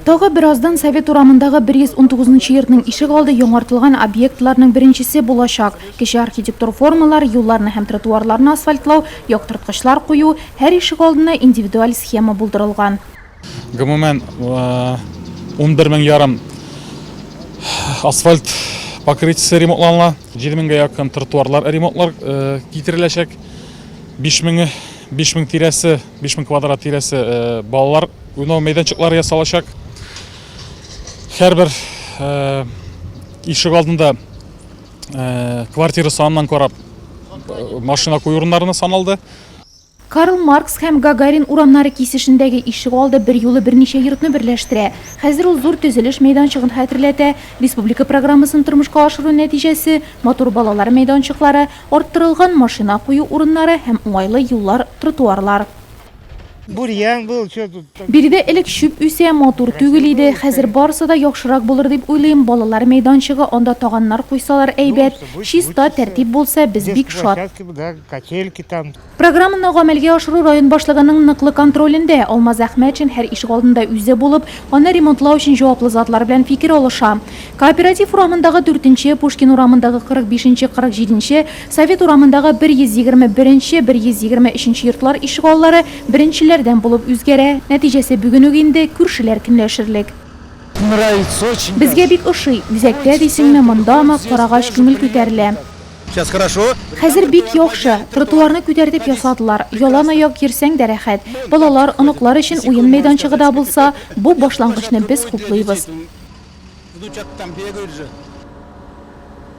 Тагы бераздан Совет урамындагы 119 нчы йортның ишегалды яңартылган объектларның беренчесе булачак. Кече архитектур формалар, юлларны һәм тротуарларны асфальтлау, яктырткычлар кую, һәр ишегалдына индивидуаль схема булдырылган. Гомумән, 11 мең ярым асфальт покрытиесе ремонтланыла, 7 меңгә якын тротуарлар ремонтлар китереләчәк, 5 меңе, 5 мең тирәсе, 5 мең квадрат тирәсе балалар Уйнау мәйданчыклары ясалачак. Һәрбер э, ишек алдында э, квартира саныннан карап э, машина кую урыннарына саналды. Карл Маркс һәм Гагарин урамнары кисешендәге ишегалды берьюлы берничә йортны берләштерә. Хәзер ул зур төзелеш мәйданчыгын хәтерләтә. Республика программасын тормышка ашыру нәтиҗәсе, матур балалар мәйданчыклары, арттырылган машина кую урыннары һәм уңайлы юллар, тротуарлар. Бурьян был, что тут. Биредә элек чүп үсә, матур түгел иде. Хәзер барысы да яхшырак булыр дип уйлыйм. Балалар мәйданчыгы, анда таганнар куйсалар әйбәт. Чиста, тәртип булса, без бик шат. Программаны гамәлгә ашыру район башлыгының ныклы контролендә. Алмаз Әхмәтшин һәр ишегалдында үзе булып, аны ремонтлау өчен җаваплы затлар белән фикер алыша. Кооператив урамындагы дүртенче, Пушкин урамындагы 45 нче, 47 нче, Совет урамындагы 121 нче, 123 нче йортлар ишегаллары беренчеләрдән булып үзгәрә. Нәтиҗәсе бүген үк инде күршеләр көнләшерлек. Безгә бик ошый. Үзәктә дисеңме, мондамы, карагач күңел күтәрелә. Хәзер бик яхшы. Тротуарны күтәртеп ясадылар. Ялан аяк йөрсәң дә рәхәт. Балалар, оныклар өчен уен мәйданчыгы да булса, бу башлангычны без хуплыйбыз. Внучат там бегают же.